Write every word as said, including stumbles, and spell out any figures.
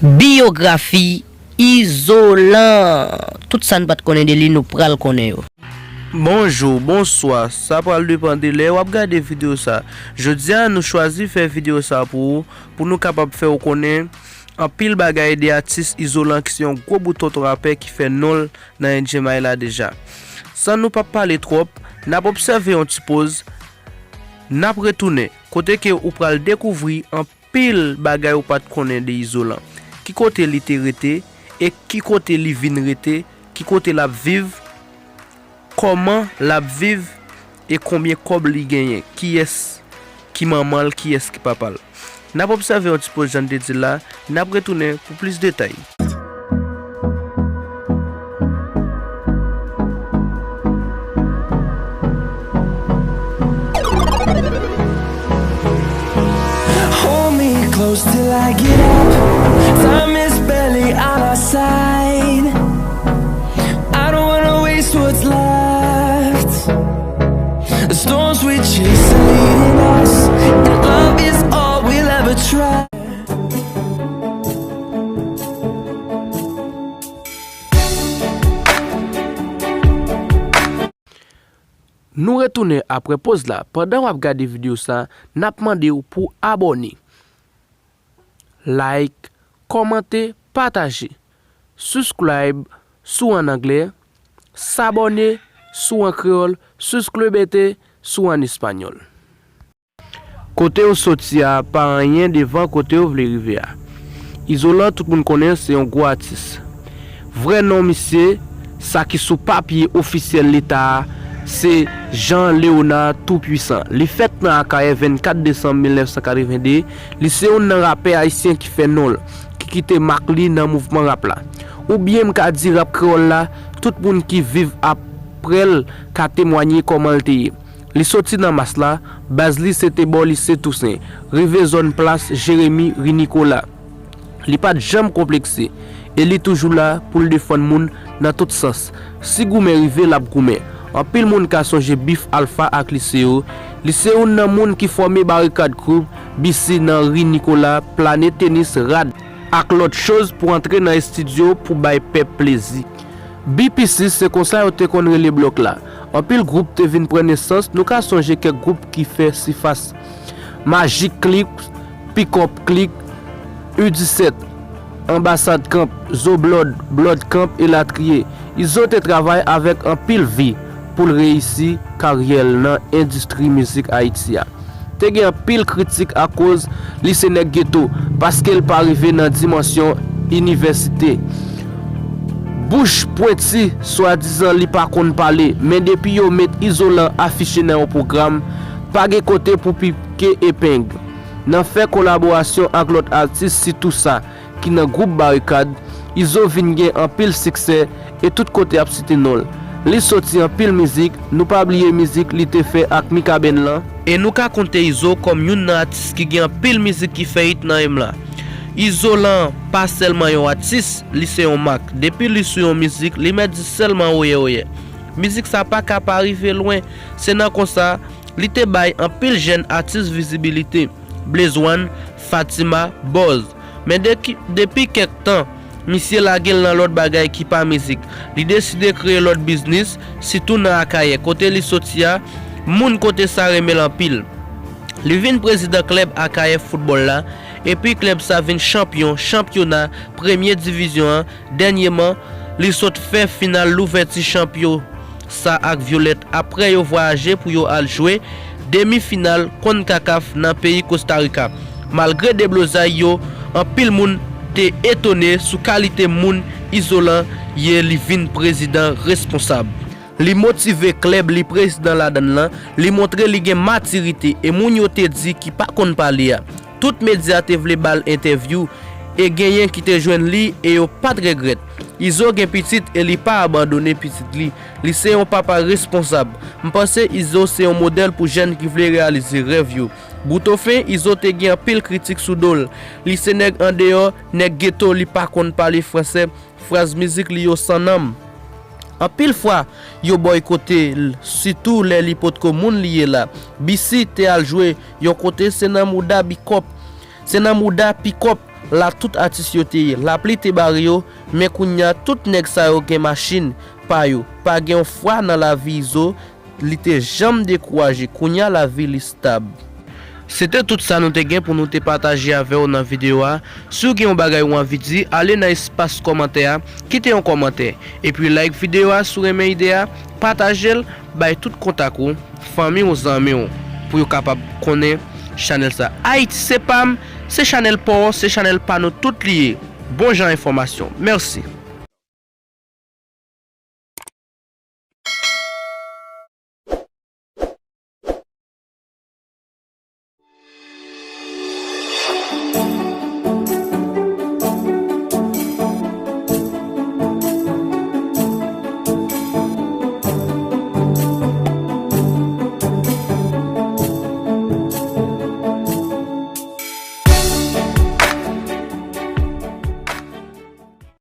Biyografi Izolan. Tout sa n pa t konnen de li, nou pral konnen yo. Bonjou, bonswa, sa pral depann de lè w ap gade videyo sa. Jodi a, nou chwazi fè videyo sa pou ou, pou nou kapab fè w konnen anpil bagay de atis Izolan ki se yon gwo bout tonton rapè ki fè non l nan N J M I la deja. San nou p ap pale twòp, n ap obsève yon ti poz, n ap retounen, kote ke ou pral dekouvri anpil bagay ou pa t konnen de Izolan. Ki kote li te rete, e ki kote li vin rete, ki kote l ap viv, kòman l ap viv, e konbyen kòb li genyen, kiyès ki manman l, kiyès ki papa l. N ap obsève yon ti poz jan n te di l la, n ap retounen pou plis detay. Hold me close till I get up. Time is barely on our side. I don't wanna waste what's left. The storms we chase are leading us, and love is all we'll ever try. Nou retounen apre poz la. Pandan w ap gade videyo sa, n ap mande w pou abòne, like, kòmante, pataje, subscribe si w an anglè, s'abonner si w an kreyòl, suscríbete si w an espanyòl. Kote w soti a pa anyen devan kote w vle rive a. Izolan, tout moun konnen se yon gwo atis. Vrè non misye, sa ki sou papye ofisyèl leta a, se Jean Léonard Tout-Puissant. Li fèt nan Akayè vennkat desanm mil nèf san katreven de. Li se youn nan rapè ayisyen ki fè non l, ki kite mak li nan mouvman rap la. Oubyen m ka di rap kreyòl la, tout moun ki viv apre l ka temwanye kòman l te ye. Li soti nan Mas la, baz li se te bò Lise Tousen, rive zòn Plas Jeremi, ri Nikola. Li pa t janm konplekse, e li toujou la pou l defann moun nan tout sans. Si goumen rive, l ap goumen. Anpil moun ka sonje bif Alfa ak Lise yo. Li se youn nan moun ki fòme Barikad Crew, B C nan ri Nikola, plane tenis, rad, ak lòt choz pou antre nan estidyo pou bay pèp plezi. B P C, se konsa yo te konn rele blòk la. Anpil gwoup te vin pran nesans, nou ka sonje kèk gwoup ki fè sifas: Magic Click, Pick Up Click, U disèt, Anbasad Camp, Zo Blood, Blood Camp, elatriye. Izo te travay avèk anpil vi pou l reyisi karyè l nan endistri mizik Ayiti a. Te gen anpil kritik akoz li se nèg geto, paske l pa rive nan dimansyon inivèsite. Bouch pwenti, swadizan li pa konn pale, men depi yo met Izolan afiche nan yon pwogram, pa gen kote pou pike epeng. Nan fè kolaborasyon ak lòt atis, sitou sa ki nan gwoup Barikad, Izo vin gen anpil siksè e tout kote ap site non l. Li soti anpil mizik, nou pa bliye mizik li te fè ak Mikaben lan. E nou ka konte Izo kòm youn nan atis ki gen anpil mizik ki fè hit nan M la. Izolan pa sèlman yon atis, li se yon mak. Depi li sou yon mizik, li mèt di sèlman oyè oyè. Mizik sa pa ka pa rive lwen. Se nan konsa, li te bay anpil jèn atis vizibilite. Blaze One, Fatima, Buzz. Men deki-, depi kèk tan, misye lage l nan lòt bagay ki pa mizik. Li deside kreye lòt biznis, sitou nan Akayè, kote li soti a, moun kote sa renmen l anpil. Li vin prezidan klèb Akayè foutbòl la, epi klèb sa vin chanpyon chanpyona premye divizyon an. Dènyèman, li sot fè final louvèti chanpyon sa ak Vyolèt apre yo vwayaje pou yo al jwe demi final Concacaf nan peyi Kostarika. Malgre deblozay yo, anpil moun te etone sou kalite moun Izolan ye, li vin prezidan responsab. Li motive klèb li prezidan ladann lan, li montre li gen matirite e moun yo te di ki pa konn pale a. Tout medya te vle ba l entèvyou e genyen ki te jwenn li e yo pa t regrèt. Izo gen pitit e li pa abandone pitit li. Li se yon papa responsab. M panse Izo se yon modèl pou jèn ki vle reyalize rèv yo. Boutofen, Izo te gen anpil kritik sou do l. Li se nèg andeyò, nèg geto, li pa konn pale fransè, fraz mizik li yo san nanm. Anpil fwa, yo bòykote l, sitou lè li potko moun li ye la. B C te al jwe yon kote, se nan mouda bikòp. Se nan mouda pikòp la tout atis yo te ye, lapli te bare yo, men kounya tout nèg sa yo gen machin pa yo, pa gen yon fwa nan lavi Izo li te janm dekouraje, kounya lavi li stab. Se te tout sa nou te gen pou nou te pataje avè w nan videyo a. Si w gen yon bagay ou anvi di, ale nan espas kòmantè a, kite yon kòmantè. Epi like videyo a si w renmen ide a, pataje l, bay tout kontak ou, fanmi w, zanmi w, pou yo kapab konnen chanèl sa. Ayiti se pa m, se chanèl pa w, se chanèl pa nou tout li ye. Bon jan enfòmasyon. Mèsi.